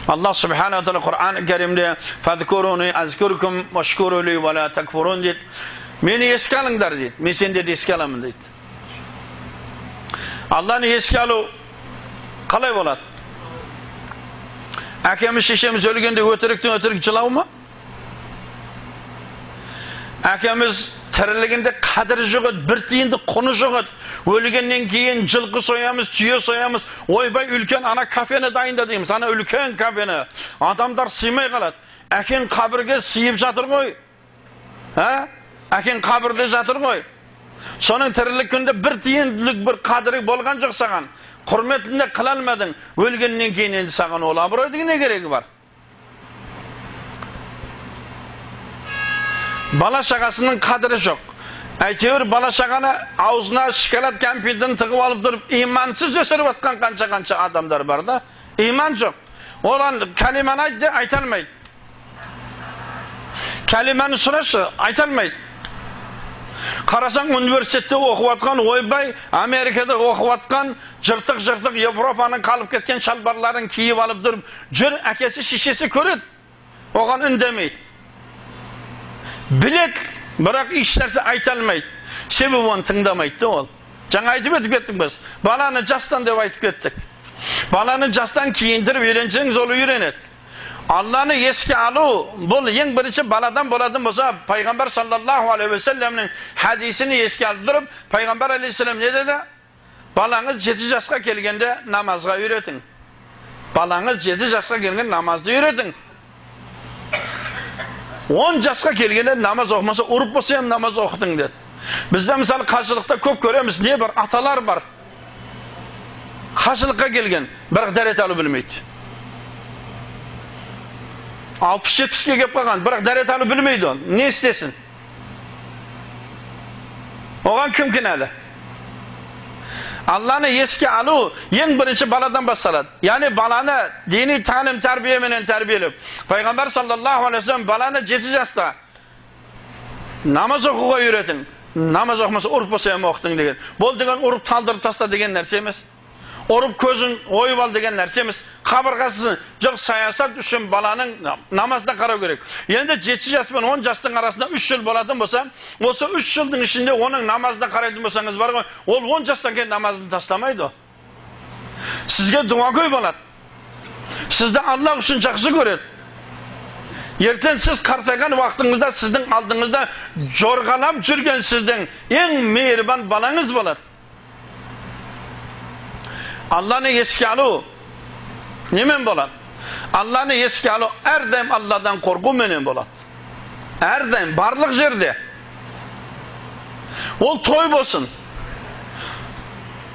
Алла субхана тағала Құран Кәрімде «Фазкуруни азкуркум вашкуру ли ва ла такфурун» дейді. Мені еске алыңдар дейді. Мен сендерді еске аламын дейді. Алланы еске алу қалай болады? Әкеміз, шешеміз өлгенде өтіріктен өтірік жылау ма? Әкеміз тірілігінде қадірі жоқ еді, бір тиынды құны жоқ еді. Өлгеннен кейін жылқы соямыз, түйе соямыз, ойбай үлкен ана кафені дайында дейміз, ана үлкен кафені. Адамдар сыймай қалады. Әкең қабірге сыйып жатыр ғой. Әкең қабірде жатыр ғой. Соның тірілік күнде бір тиындылық бір қадірі болған жоқ саған. Құрметіне қыла алмадың. Өлгеннен кейін енді саған ол абыройдың не керегі бар? Бала шағасының қадірі жоқ. Әйтеуір бала шағаны аузына шоколад кәмпитін тығып алып тұрып, имансыз өсіріп жатқан қанша-қанша адамдар бар да. Иман жоқ. Олар кәлиманы айтты, айта алмайды. Кәлиманы сұрашы, айта алмайды. Қарасаң университетте оқып жатқан, ойбай, Америкада оқып жатқан, жыртық-жыртық Европаның қалып кеткен шалбарларын киіп алып тұрып, жүр, әкесі, шешесі көреді. Оған үндемейді. Білет, бірақ еш нәрсе айта алмайды. Себебі оны тыңдамайды ол. Жаңа айтып өтіп кеттік біз. Баланы жастан деп айтып кеттік. Баланы жастан киіндіріп үйренсеңіз, ол үйренеді. Алланы еске алу, бұл ең бірінші баладан болатын болса, Пайғамбар саллаллаху алейхи уассаламның хадисini еске алдырып, Пайғамбар алейхиссалам не деді? Балаңыз 7 жасқа келгенде намазға үйретің. Балаңыз 7 жасқа келгенде намазды үйретің. 10 жасқа келгенде намаз оқымаса, ұрып болса hem намаз оқытың деді. Бізде мысалы қажылықта көп көреміз, не бар, аталар бар. Қажылыққа келген, бірақ дәрет алу білмейді. 60-70-ке келіп қалған, бірақ дәрет алу білмейді ол. Не істесін? Оған кім кінәлі? Алланы еске алу ең бірінші баладан басталады. Яғни баланы діни тәлім тәрбиеменен тәрбиелеп. Пайғамбар саллаллаху алейхи вассалам баланы 7 жаста намаз оқуға үйретің. Намаз оқымаса ұрып болса hem оқытың деген. Бұл деген ұрып талдырып таста деген нәрсе емес. Ұрып көзін ойып ал деген нәрсе емес. Қабырғасын жоқ, саясат үшін баланың намазына қарау керек. Енді 7 жас пен 10 жастың арасында 3 жыл болатын болса, осы 3 жылдың ішінде оның намазына қарайтын болсаңыз бар ғой, ол 10 жастан кейін намазын тастамайды. Сізге дуагөй болады. Сізді Аллах үшін жақсы көреді. Ертең сіз қартайған уақытыңызда сіздің алдыңызда жорғалап жүрген сіздің ең мейірбан балаңыз болады. Алланы еске алу немен болады? Алланы еске алу әрдайым Алладан қорқуменен болады. Әрдайым барлық жерде. Ол той болсын,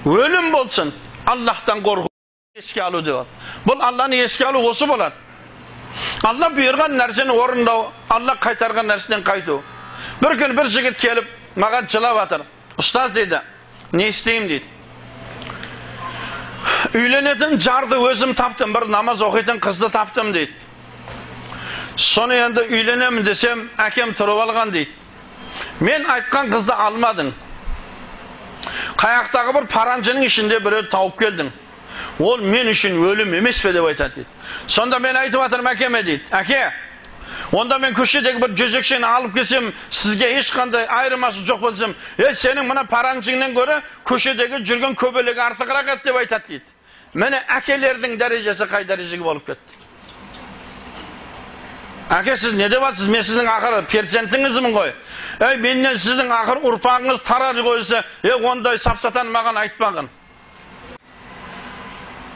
өлім болсын, Аллахтан қорқу еске алу деп. Бұл Алланы еске алу осы болады. Алла бұйырған нәрсені орындау, Алла қайтарған нәрседен қайту. Бір күн бір жігіт келіп маған жылап жатыр. Ұстаз дейді, не істеймін дейді. Үйленетін жарды өзім таптым, бір намаз оқитын қызды таптым дейді. Соны енді үйленемін десем, әкем тұрып алған дейді. Мен айтқан қызды алмадың. Қаяқтағы бір паранжының ішінде біреу тауып келдің. Ол мен үшін өлім емес пе деп айтады дейді. Сонда мен айтып жатырмын әкеме дейді. Әке, онда мен көшедегі бір жезөкшені алып келсем, сізге ешқандай айырмасы жоқ болсам, сенің мына паранжыңнан гөрі көшедегі жүрген көбелегі артығырақ еді деп айтады дейді. Міне әкелердің дәрежесі қай дәрежеге болып кетті. Әке, сіз не деп жатсыз? Мен сіздің ақыры перзентіңізмін ғой. Ей, менен сіздің ақыры ұрпағыңыз тарар ғой десе, ондай сапсатан маған айтпағын.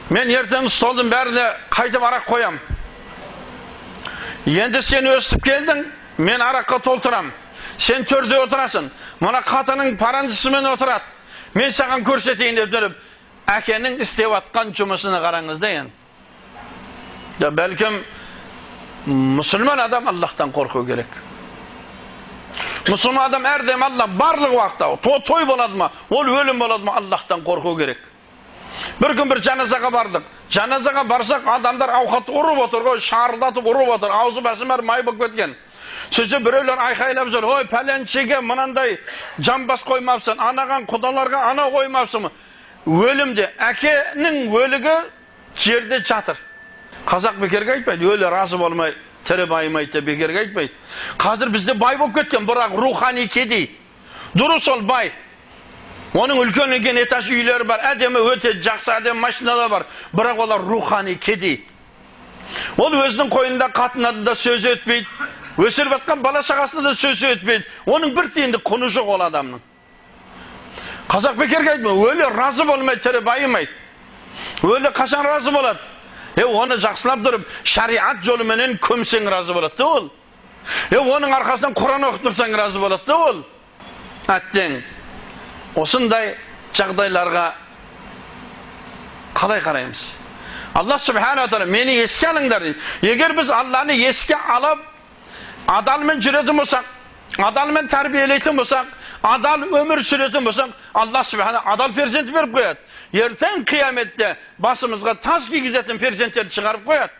Мен ертең столдың бәріне қайтып арақ қоям. Енді сен өстіп келдің, мен араққа толтырам. Сен төрде отырасың. Мына қатының паранжысымен отырады. Мен саған көрсетейін деп тұрып, әкенің істеп атқан жұмысына қараңыз да енді. Бәлкім мұсылман адам Аллахтан қорқу керек. Мұсылман адам әрдайым Алла барлық уақытта, той болады ма, ол өлім болады ма, Аллахтан қорқу керек. Бір күн бір жаназаға бардық. Жаназаға барсақ, адамдар ауқатты ұрып отыр ғой, шарылдатып ұрып отыр, аузы басы бәрі май болып кеткен. Сөйтсе біреулер айқайлап жүр, ой, пәленшеге мынандай жамбас қоймапсың, анаған құдаларға ана қоймапсың. Өлімде әкенің өлігі жерде жатыр. Қазақ бекерге айтпайды, өлі разы болмай, тірі байымайды деп бекерге айтпайды. Қазір бізде бай болып кеткен, бірақ рухани кедей. Дұрыс, ол бай. Оның үлкен-үлкен этаж үйлері бар, әдемі, өте жақсы әдемі машиналар бар. Бірақ олар рухани кедей. Ол өзінің қойнында қатынады да сөзі өтпейді, өсіріп жатқан бала шағасына да сөзі өтпейді. Оның бір тиындық құны жоқ ол адамның. Қазақ бекерге айтпайды, өлі разы болмай, тірі байымайды. Өлі қашан разы болады? Оны жақсылап тұрып, шариат жолыменен көмсең разы болады да ол. Оның арқасынан Құран оқып тұрсаң разы болады да ол. Әттең, осындай жағдайларға қалай қараймыз? Алла субхана тағала мені еске алыңдар дейді. Егер біз Алланы еске алып, адалмен жүретін болсақ, адалмен тәрбиелейтін болсақ, адал өмір сүретін болсақ, Алла субхана адал перзент беріп қояды. Ертең қияметте басымызға тас кигізетін перзенттерді шығарып қояды.